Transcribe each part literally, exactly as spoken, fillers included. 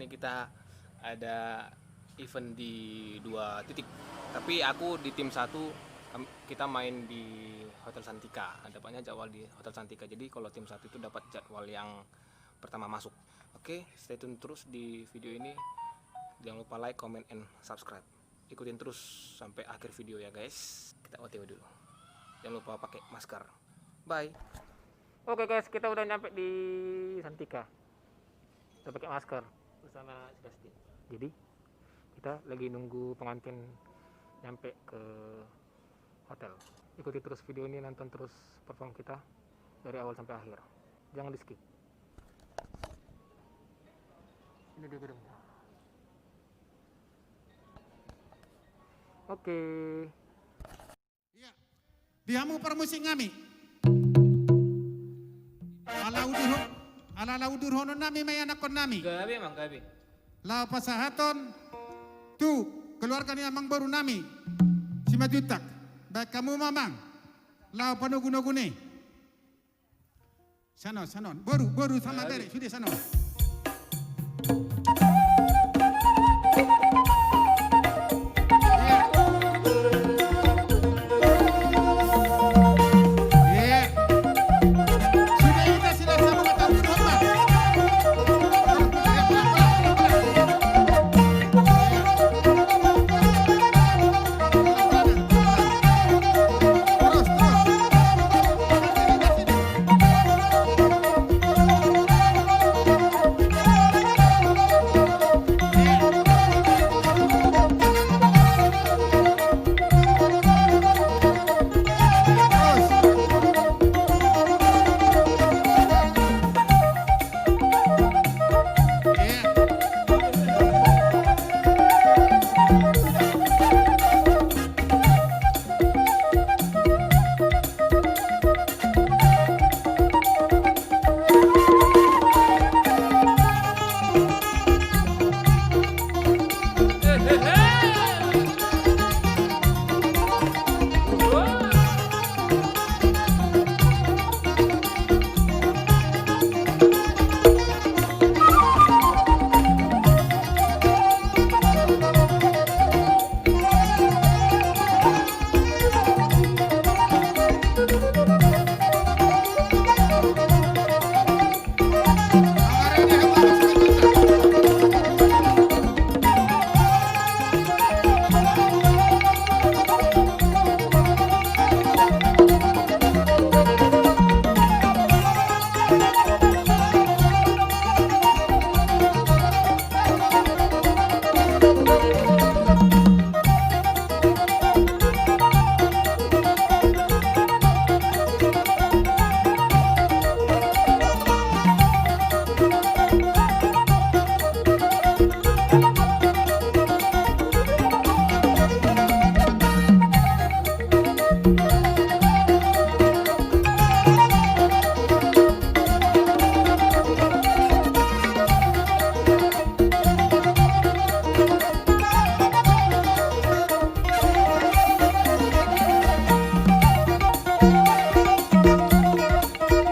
Kita ada event di dua titik. Tapi aku di tim satu, kam-, kita main di Hotel Santika. Dapatnya jadwal di Hotel Santika. Jadi kalau tim satu itu dapat jadwal yang pertama masuk. Oke, stay tune terus di video ini. Jangan lupa like, comment, and subscribe. Ikutin terus sampai akhir video ya, guys. Kita O T W dulu. Jangan lupa pakai masker. Bye. Oke, guys, kita udah nyampe di Santika. Udah pakai masker bersama si Dustin. Jadi, kita lagi nunggu pengantin nyampe ke hotel. Ikuti terus video ini, nonton terus perform kita dari awal sampai akhir. Jangan di-skip. Ini dia gedungnya. Oke. Iya. Di hamu parmusik nami. Ala udur ho-, ala, ala udurhononnami ma ianakkonnami. Gabe, Amang, gabe. Laho pasahathon tu keluarga ni amangborunami Simanjuntak. Baen hamu ma, Amang, laho panogunogu ni. Sanon, sanon. Boru, boru sama bere. Sude sanon.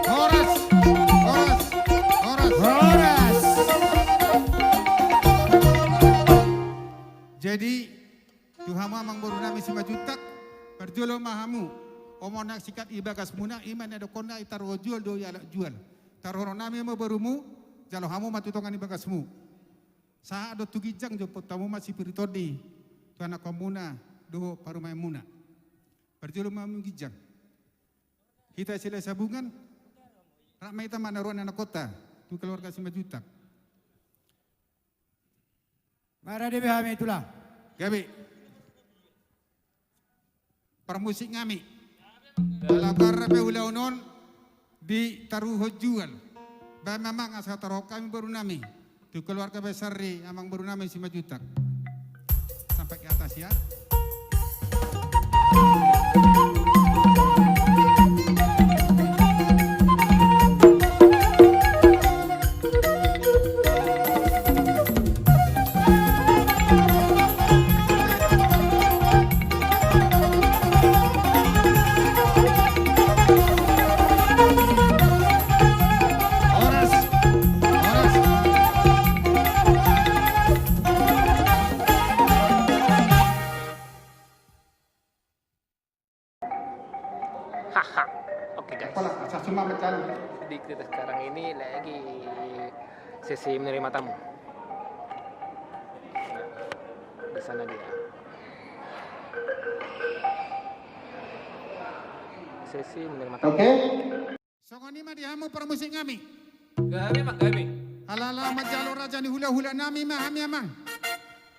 Horas, horas, horas. Horas. Jadi, tu hamu amangborunami Simanjuntak, parjolo ma hamu. Omo na singkat i bagasmuna, i ma na didokkonna i taruhon jual do i alap jual. Taruhononnami ma borumu, jalo hamu ma tu tonga ni bagasmu. Sahat do tu ginjang, jomponta hamu ma sipir ni tondi tu anakkonmuna dohot parumaenmuna. Parjolo ma hamu ginjang. Hita Silahisabungan, rap ma hita manaruhon anakkonta tu keluarga Simanjuntak. Marade be hami, Tulang. Gabe. Parmusik nami. Ala barra pe ulaon on ditaruhon jual. Baen ma, Amang, asa taruhon hami borunami tu keluarga besar ni amangborunami Simanjuntak. Sampai ke atas, ya. Horas, horas. Di kita sekarang ini lagi sesi menerima tamu. Di sana dia. Sesi menerima tamu. Oke. Songon i ma di hamu parmusik nami. Gabe, Amang, gabe. Ala-ala manjalo raja ni hula-hula nami ma hami, Amang.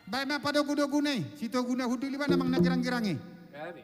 Baen ma padogu-doguna i, sitoguna hundul i ma, Amang, na girang-girang i. Gabe.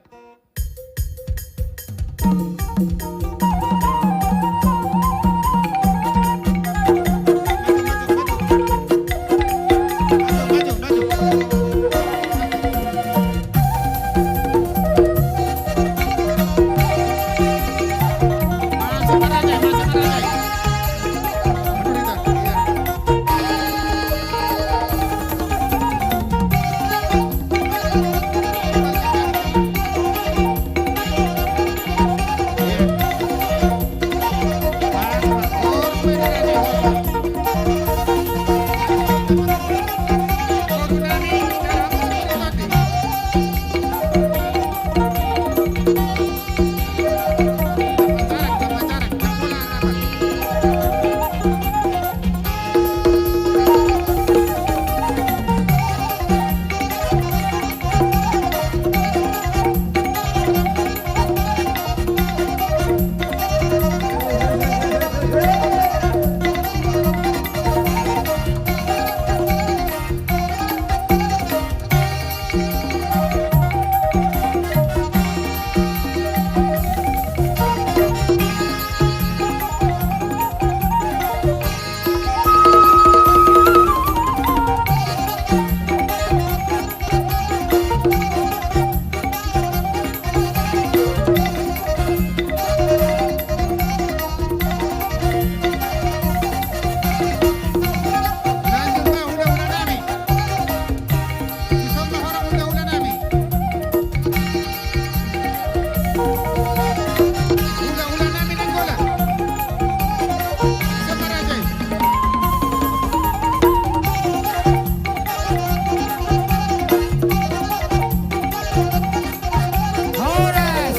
Horas,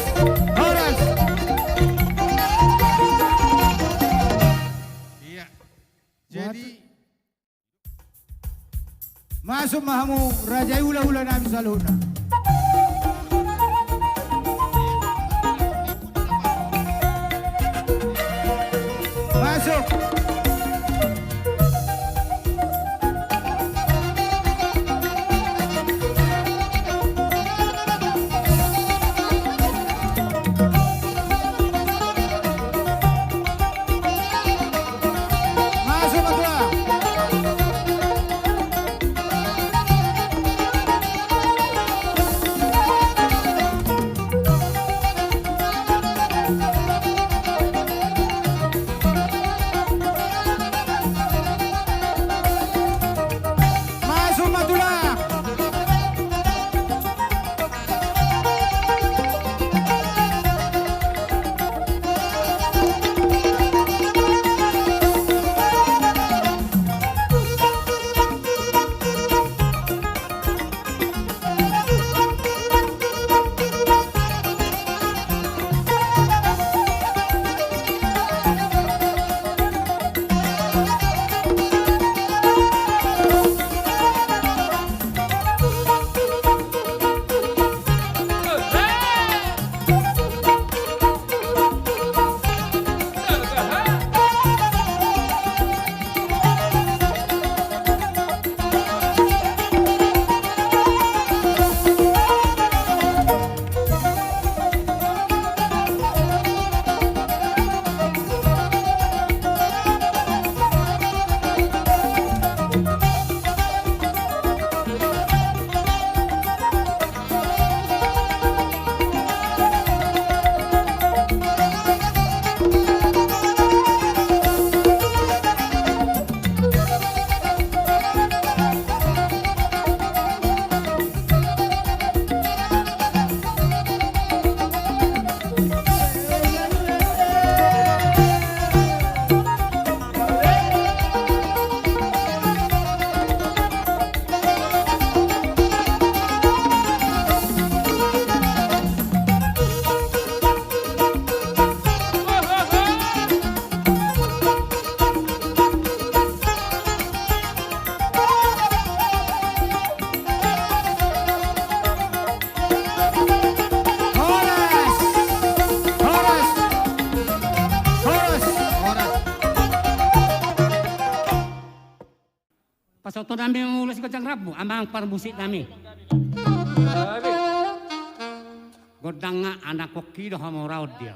horas. Iya. Jadi, masuk ma hamu raja i, hula-hula nami saluhutna. Masuk. Mauliate sigonjang rambu, amang parmusik nami. Gondang nga anak koki do hamoraon dia.